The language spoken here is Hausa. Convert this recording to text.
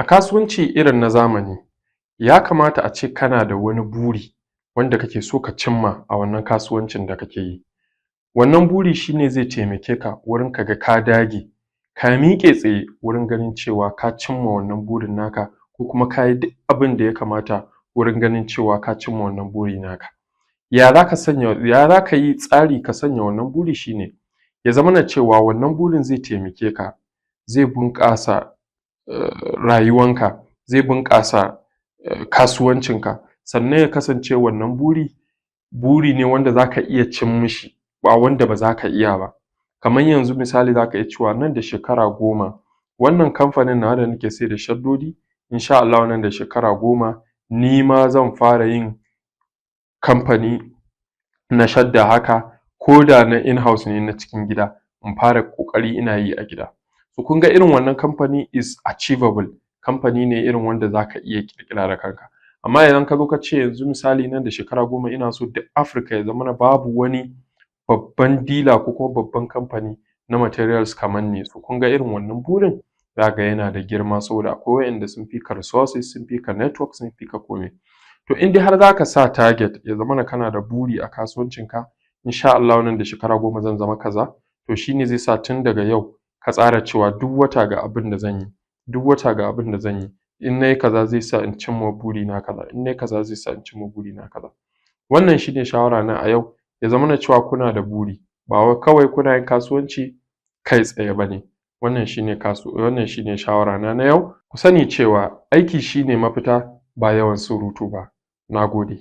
A kasuwanci irin na zamani, ya kamata a ce kana da wani buri wanda kake so ka cimma a wannan kasuwancin da kake yi. Wannan buri shi ne zai taimake ka wurin ka ga ka dage, ka miƙe tsaye wurin ganin cewa ka cimma wannan burin naka, ko kuma ka yi duk abin da ya kamata wurin ganin cewa ka cimma wannan buri naka. Ya za ka sanya, ya za ka yi tsari ka sanya wannan buri? Shi ne ya zamana cewa wannan burin zai taimake ka, zai bunƙasa rayuwanka, zai bunƙasa kasuwancinka. Sannan ya kasance wannan buri, buri ne wanda za ka iya cin mishi, ba wanda ba za ka iya ba. Kamar yanzu misali, za ka iya cewa nan da shekara 10 wannan kamfanin nawa da nake saida shaddodi, insha Allahu nan da shekara 10 ni ma zan fara yin kamfani na shadda haka, ko da na in-house ne, na cikin gida, in fara ƙoƙari ina yi a gida. To, kun ga irin wannan kamfani is achievable, kamfani ne irin wanda za ka iya ƙirƙira da kanka. Amma idan ka zo ka ce yanzu misali nan da shekara 10 ina so duk Afirka ya zamana babu wani babban dealer ko kuma babban kamfani na materials kamar ni, so kun ga irin wannan burin za ka ga yana da girma, saboda akwai waɗanda sun fi ka resources, sun fi ka network, sun fi ka komai. To, in dai har za ka sa target, ya zamana kana da buri a kasuwancinka, insha Allahu nan da shekara 10 zan zama kaza, to shi ne zai sa tun daga yau ka tsara cewa duk wata ga abin da zan yi, duk wata ga abin da zan yi, in na yi kaza zai sa in cimma burina kaza, in na yi kaza zai sa in cimma burina kaza. Wannan shi ne shawarana a yau: ya zamana cewa kuna da buri, ba wai kawai kuna yin kasuwanci kai tsaye ba ne. Wannan shi ne shawarana na yau. Ku sani cewa aiki shi ne mafita, ba yawan surutu ba. Na gode.